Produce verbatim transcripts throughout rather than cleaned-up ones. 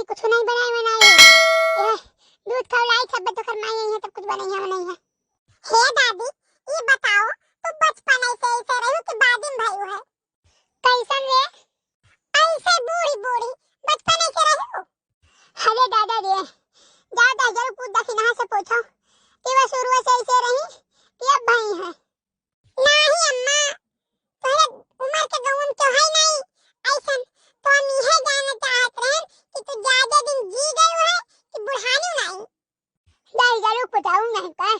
कुछ नहीं बनाई बनाई है। ए, दूध खौलाई, सब तो कर माई है, सब कुछ बनाई है, बनाई है। हे दादी, ई बताओ, तू बचपन ऐसे ऐसे रही कि बाद में भयू है? कैसन रे? ऐसे बूढ़ी बूढ़ी, बचपन ऐसे रही हो? अरे दादा रे, जा दहिजरू पूत दखिनहा से पूछो कि वो शुरू से ऐसे रही कि अब भई है। नाही अम्मा, तोहरे उम्र के गौन क्यों है नहीं ऐसन, तो हम इहे जानल चाहत रहन कि तू ज्यादा दिन जी गयो है कि बुढ़ानी नहीं। दहिजरू पुताऊ नहीं कर,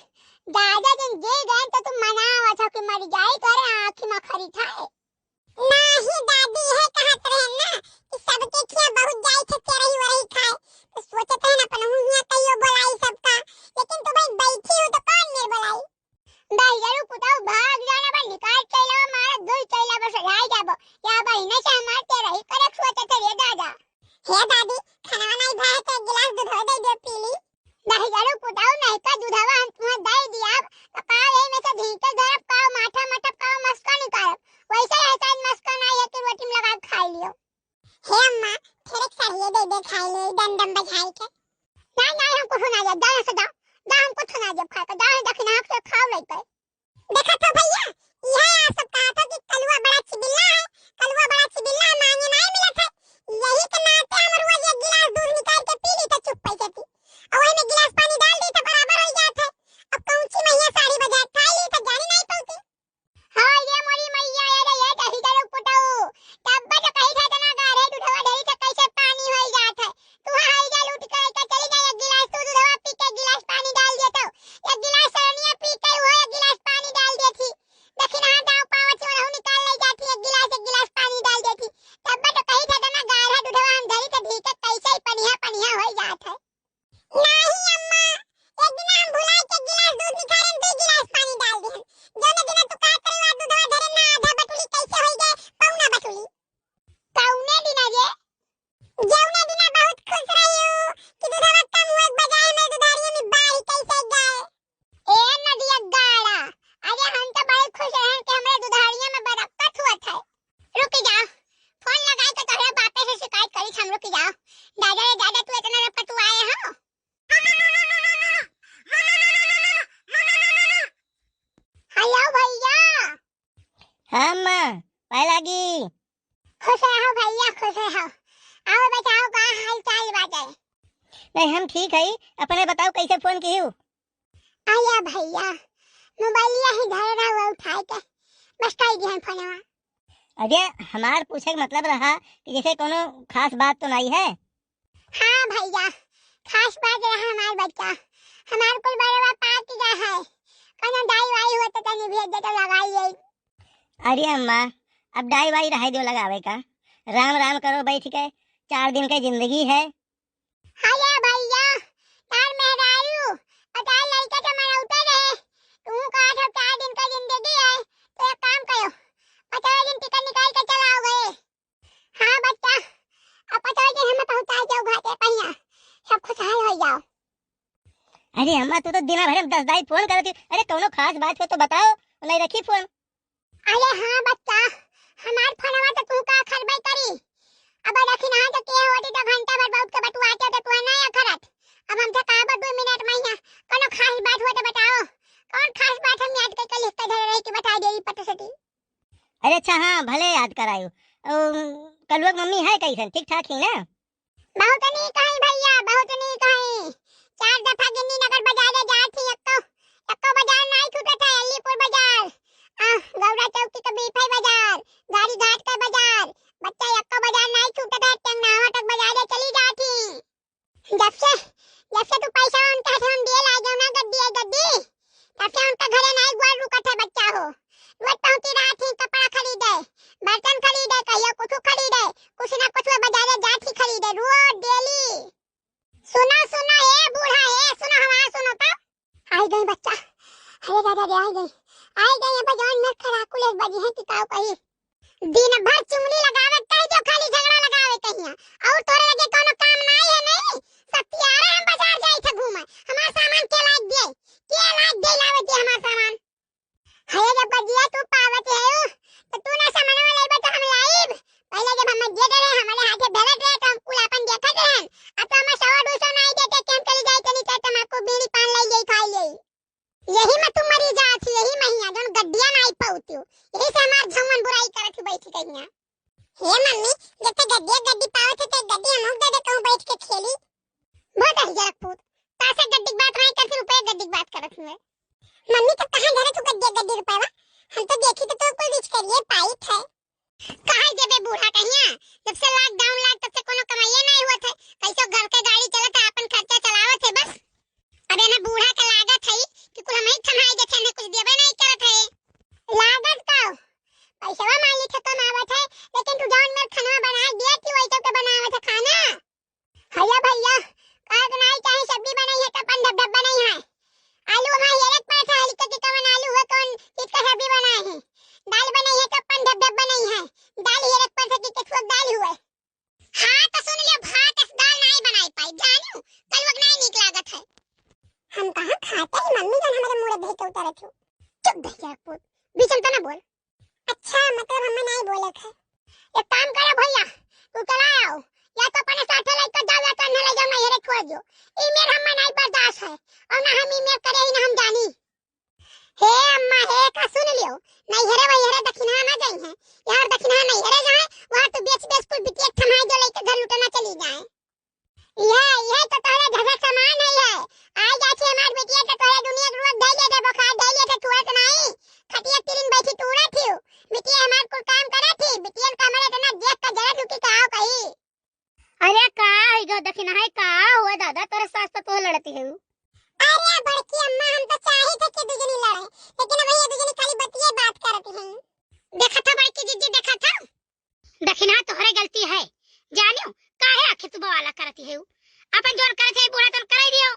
ज्यादा दिन जी गए तो तू मनावत हो कि मर जाई, तोरे आँखी में खरी खाए। नाही दादी, इहे कहत रहन ना कि सबके खिया बहुत जाई थे चरही वरही खाए, तो सोचत रहन अपन हुइया कहियो बोलाई सबका, लेकिन तू भाई बैठी हो तो कौन मेर बोलाई? दहिजरू पुताऊ भाग जाना बा, निकाल चैला मारा, दुई चैला बस जाई जाबो। या बहिने से हमार तेरा ही करे सोचत रे दादा। हे दादी, खाना नहीं खाए तो एक गिलास दूध हो दे दे पी ली। दहिजरू पुताऊ नहीं का दूधवा हम तुम्हें दे दिया, तो का ये में से धीके धरब का माठा मटब का मस्का निकालब। वैसे रहता है मस्का ना ये कि रोटी में लगा के खा लियो। हे अम्मा, फिर एक सरिये दे दे खाई ले, डम डम बजाई के। नहीं, नहीं, हम कुछ ना जाब, जा यहाँ से जा, जा, हम कुछ ना जाब खाए के, जा यहाँ दखिनहा से खाओ लेके। देखत हो भैया, इहे आप सब कहत हो कि कलुआ बड़ा चिबिल्ला है, कलुआ बड़ा चिबिल्ला है, मांगे नहीं मिलत है। यही के नाते हम रोज एक गिलास दूध निकाल के पी ली तो चुप पैसे थी, और वही में गिलास पानी डाल दी तो बराबर हो जात है। अब कौन सी मैया साड़ी बजा के खाई ली तो जानी नहीं पड़ती। हाय रे मोरी मैया, ए रे, ए दहिजरू पुताऊ, तब्बे तो कही था इतना गाढ़े दूधवा ढेरी से कैसे पानी होई जात है। तू हाय जा लूट के लेके चली जा, एक गिलास तू दूधवा पी के गिलास पानी डाल दे तो, एक गिलास सरनिया पी के वो एक गिलास पानी डाल दे थी। दखिनहा दाव पावत ही, वहू निकाल ले जाती, एक गिलास, एक गिलास पानी डाल दे थी। तब्बे तो कही था इतना गाढ़ा दूधवा हम ढेरी से ढीके कैसे ही पनिया पनिया होई जात है। नाही अम्मा, एक दिन हम भुलाए के गिलास दूध निकालेन, दू गिलास पानी डाल दिहन। जौने दिन तू कहत रही, "आ दूधवा धरे ना, आधा बटुली कैसे होई गए, पौना बटुली।" कौने दिन रे? जौने दिन बहुत खुश रही हो कि दूधवा कम हुआ, बजाय में दुधारियों में बाढ़ कैसे गए। ए नदिया गाड़ा, अरे हम तो बड़े खुश रहन कि हमरे दुधारिया में बरकत हुआ था। रुक जा, फोन लगाए के तोहरे बापे से शिकायत करी हम, रुक जा। दादा रे दादा, तू इतना रपटुआए हो। हेलो भैया। हाँ अम्मा, पाए लागी। खुश रहो भैया, खुश रहो। आओ बताओ, का हाल चाल बाटे? नहीं, हम ठीक है, अपने बताओ, कैसे फोन की हो? आया भैया, मोबाइलिया ही धरे रहा, वो उठाए के बस कई दिहन फोनवा। अरे, हमार पूछे के मतलब रहा कि जैसे कोनो खास बात तो नहीं है? हाँ भैया, खास बात रहा हमार बच्चा, हमार कुल बरवा पाक गया है, कोनो दाई वाई हो तो तनी भेज दे तो लगाई ले। अरे अम्मा, अब दाई वाई रहे दो लगावे का, राम राम करो बैठ के, चार दिन के जिंदगी है। हाँ या भैया, तार मेहरारू, पता लड़का के मनौते रहे, तू कहा था चार दिन का जिंदगी है, तो एक काम करो, पता दिन टिकट निकाल के चला आओ गए। हाँ बच्चा, अब पता दिन हमें पहुँचा जाओ घाटे पहिया, सब खुशहाल हो जाओ। अरे अम्मा, तू तो दिना भर में दस दाई फोन करती, अरे कोनो खास बात हो तो बताओ, नहीं रखी फोन। अरे हाँ बच्चा, हमार फोनवा तो तू का खरबे करी। अब दखिनहा तो के होती तो घंटा भर बहुत के बतुआते तो तू ना अखरत। अब हमसे कहा दो मिनट में यहाँ कोनो खास बात हुआ तो बताओ। कौन खास बात हम याद करके लिख के धरे रही कि बता दे पट सटी। अरे अच्छा, हाँ, भले याद करायो। अम, कलुआ के मम्मी है कैसन, ठीक ठाक ही ना? बहुत नीक है भैया, बहुत नीक है। चार दफा गिन्नी नगर बाजारे जात ही, एक्को, एक्को बाजार नाई छूटत है, अलीपुर बाजार, आ, गौरा चौकी के बीफई बाजार, गाड़ी घाट के बाजार, बच्चा एक्को बाजार नाई छूटत है, टेंगनावा तक बाजारे चली जात ही। जब से, जब से तू पैसा उनके हाथ हम दिए लागे ना गद्दी, ए गद्दी, तब से उनका घरे नाई गोल रुकत है बच्चा हो। रोज पहुंची रहत ही कपड़ा खरीदे, बर्तन खरीदे, कहियो कुछ खरीदे, कुछ ना कुछ वो बाजारे जात ही खरीदे, रोज डेली। सुनो, सुनो, ए बूढ़ा, ए, सुनो, हमार सुनो तो। आई गई बच्चा, अरे दादा रे, आई गई, आई गई, अब जौन में खराकुल एक बजी है कि काऊ कही। दिन भर चुंगली लगावे कही जो खाली झगड़ा लगावे कहिया, और तोरे लगे कोनो काम नाई है नहीं, सतियारे हम बाजार जाई थे घूमे, हमार सामान के लाग दे, के लाग दे लावे दे हमार सामान। हये जब बजिया तू पावत है, तो तू ना सामान लेबे तो हम लाइब, पहले जब हम दे रहे हमारे हाथे भेलत रहे तो हम कुल अपन देखत रहन, हमार जवन बुराई करत ही बैठी कहिया। हे मम्मी, जब ते गद्दिया गद्दी पावत है, ते गद्दी हमहू दे दे, कहूँ बैठ के खेली। बहुत है जरकपूत, पैसा गद्दी की बात नहीं करती, रुपये गद्दी की बात करत हुए। मम्मी, तब कहाँ धरे तू गद्दिया गद्दी रुपयवा? हम तो देखी तो तू कुल रिच करिए पाइट है। कहाँ जेबे बूढ़ा कहिया, जब से lockdown लाग तब से कोनो कमाइए नहीं हुआ थे, कैसो घर के गाड़ी चलत है, अपन खर्चा चलावत है बस। अब एना बूढ़ा के लागत है कि कुल हमही थमाई देथे, हमें कुछ देबे नहीं करत है। लागत का? पैसवा मालिक है कमावत है, लेकिन तू जौन मेर खाना बनाए दिया कि वही सबके बनावत है खाना। भैया, भैया, कहत नहीं चाहे सब्जी बनाई है तो अपन ढब ढब बनाई है। आलू हमारे हेरत पड़त है, हल्के के कवन आलू हुए, कौन चीज का सब्जी बनाए है। दाल बनाई है तो अपन ढब ढब बनाई है। दाल हेरत पड़त है कि केथुआ दाल हुए। हाँ, तो सुन लियो, भात अस दाल नाई बनाई पाई, जानियो, कलुआ के नाई नीक लागत है। हम कहाँ खाते ही मम्मी जन हमारे मुड़े धई के उतारत हो। चुप भैया पूत, बीच में तो ना बोल। अच्छा, मतलब हमें नाई बोलत है। एक काम करो भैया, तू चला आओ, या तो अपने साथे लेके जाओ या तो अन्हे ले जाओ, ना हेरे छोड़ दियो। ई मेर हमें नाई बर्दाश्त है, और ना हम ई मेर करे ही ना हम जानी। हे अम्मा, हे का सुन लियो, नैहरे वैहरे दखिनहा ना जाई है, यार दखिनहा नैहरे जाए, वहाँ तो बेच बेच कुल बिटिया थमाए जो लेके घर लुटना चली जाए। यह, यह तो तोहरे घर का सामान है, यह आई जाती हमार बिटिया तो तोहरे दुनिया के रोग धैले दे, बुखार धैले दे, तुरत नहीं, खटिया तीन बैठी तुरत ही, बिटिया हमार कुल काम करे थी, बिटियन का हमारे इतना देख का जरा दुखी का आओ कही। अरे का है गो दखिनहा, का हुआ दादा, तोरे सास तो तोह लड़ती है। अरे बड़की अम्मा, हम तो चाहे थे कि दुजनी लड़े, लेकिन अब ये दुजनी खाली बतिये बात करती हैं। देखा था बड़की जीजी, देखा था, दखिनहा तोहरे गलती है, जानियो, काहे आखिर तू बवाला करती है, अपन जोन करत है बूढ़ा तोन कराई दियो।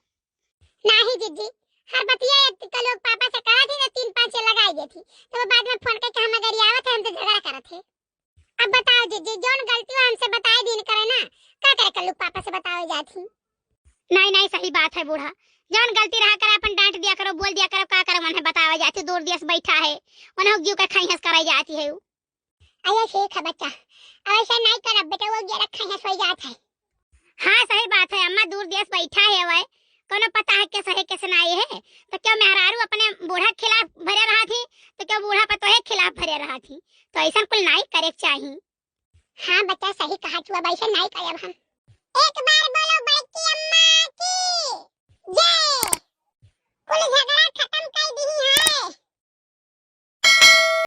नहीं जीजी, हर बतिया एक कल लोग पापा से कहा थी तो तीन पाँच लगाई देती, तब बाद में फोन करके हमें गरियावत है, हमसे झगड़ा करत है। अब बताओ जीजी, जौन गलती हो हमसे बताए दिन करे ना, का करे कल्लू पापा से बतावे जात ही? नहीं, नहीं, सही बात है बूढ़ा, जौन गलती रहा करे अपन डांट दिया करो, बोल दिया करो, का करे उन्हें बतावे जात ही, दूर देश बैठा है, उन्हें जीव का खाई हंस कराई जाती है उ। अरे ठीक है बच्चा, ऐसा नहीं करब बेटा, वो ये रखा है, सोई जात है। हाँ, सही बात है अम्मा, दूर देश बैठा है वह, कोनो पता है कैसे है, कैसे नहीं है, तो क्यों मेहरारू अपने बूढ़ा के खिलाफ भरे रहा थी, तो क्यों बूढ़ा पतोहे के खिलाफ भरे रहा थी, तो ऐसा कुल नहीं करे के चाही। हाँ बच्चा, सही कहा तू, अब ऐसा नहीं करब हम। एक बार बोलो बड़की अम्मा की जय। कुल झगड़ा खत्म कर दी है।